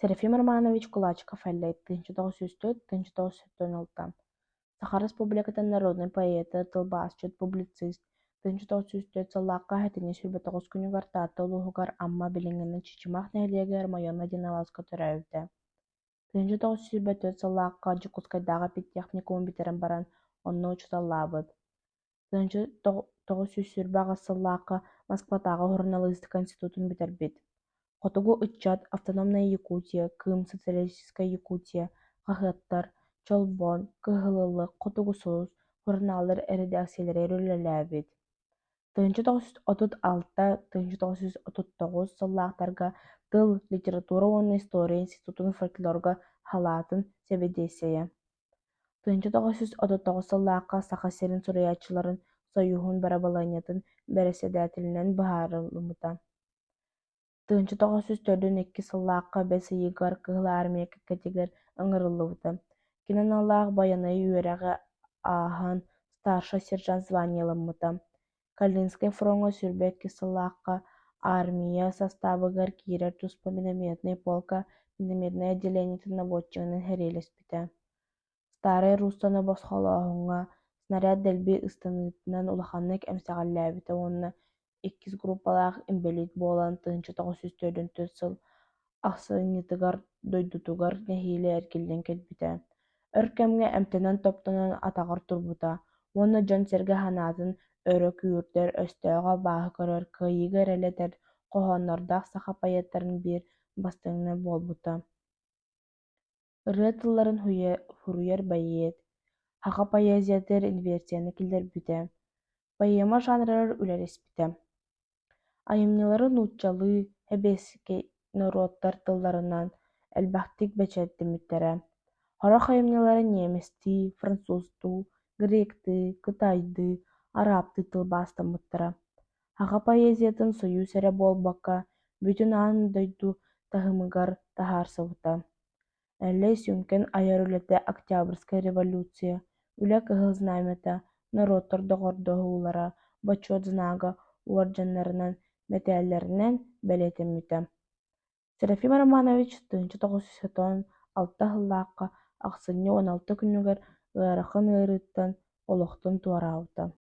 Серафим Романович Кулачиков-Эллэй 1904 1976 Саха Республикатын народнай поэта, тылбаасчыт, публицист, 1904 сыллаахха сэтинньи 29 күнүгэр Таатта улууһугар Амма билиҥҥинэн Чычымах нэһилиэгэр Мойоно диэн алааска төрөөбүтэ. 1924 сыллаахха Дьокуускайдааҕы педтехникуму бүтэрэн баран онно учууталлаабыт. 1928 сыллаахха Москватааҕы суруналыыстыка институтун бүтэрбит. Хотугу ыччат, Автономная Якутия, Кыым, Социалистическая Якутия хаһыаттар, Чолбон, Кыһыл ыллык, Хотугу сулус сурунааллар эрэдээксийэлэригэр үлэлээбит. 1936 1939 сыллаахтарга Тыл, литература уонна история институтун фольклорга салаатын сэбиэдиссэйэ. 1939 сыллаахха Саха сирин суруйааччыларын сойууһун бырабылыанньатын бэрэссэдээтэлинэн быһаарыллыбыта. 1942 сыллаахха бэс ыйыгар Кыһыл Армия кэккэтигэр ыҥырыллыбыта. Кини аналлаах байыаннай үөрэҕи ааһан старшай сержант званиеламмыта. Калининскай фроҥҥа 22 сыллаахха армия састаабыгар киирэр туспа минометнай полка минометнай отделениетын наводчигынан сэриилэспитэ. Старай Руссаны босхолооһуҥҥа снаряд дэлби ыстаныытынан улаханнык эмсэҕэлээбитэ уонна иккис группалаах инбэлиит буолан 1944 сыл ахсынньытыгар дойдутугар нэһиилэ эргиллэн кэлбитэ. Өр кэмҥэ эмтэнэн-топтонон атаҕар турбута уонна дьон-сэргэ санаатын өрө күүрдэр, өстөөҕү абааһы көрөр, кыайыыга эрэлэ этэр хоһооннордоох саха поэттарын биир бастыҥынан буолбута. Ырыа тылларын суруйар бэйиэт, саха поэзиятыгар инверсияны киллэрбитэ, поэма жанрыгар үлэлэспитэ. Айымньылара нууччалыы, эбиэскэй норуоттар тылларынан элбэхтик бэчээттэммиттэрэ. Сорох айымньылара немецтии, французтуу, гректыы, кытайдыы, арабтыы тылбаастаммыттара. Саха поэзиятын сойуус эрэ буолбакка, бүтүн аан дойду таһымыгар таһаарсыбыта. Эллэй сүҥкэн айар үлэтэ Октябрьскай революция, Үлэ Кыһыл Знамята, Норуоттар доҕордоһуулара, Бочуот знага уордьаннарынан, мэтээллэринэн бэлиэтэммитэ. Серафим Романович 1996 сыллаахха ахсынньы 16 күнүгэр ыарахан ыарыыттан олохтон туораабыта.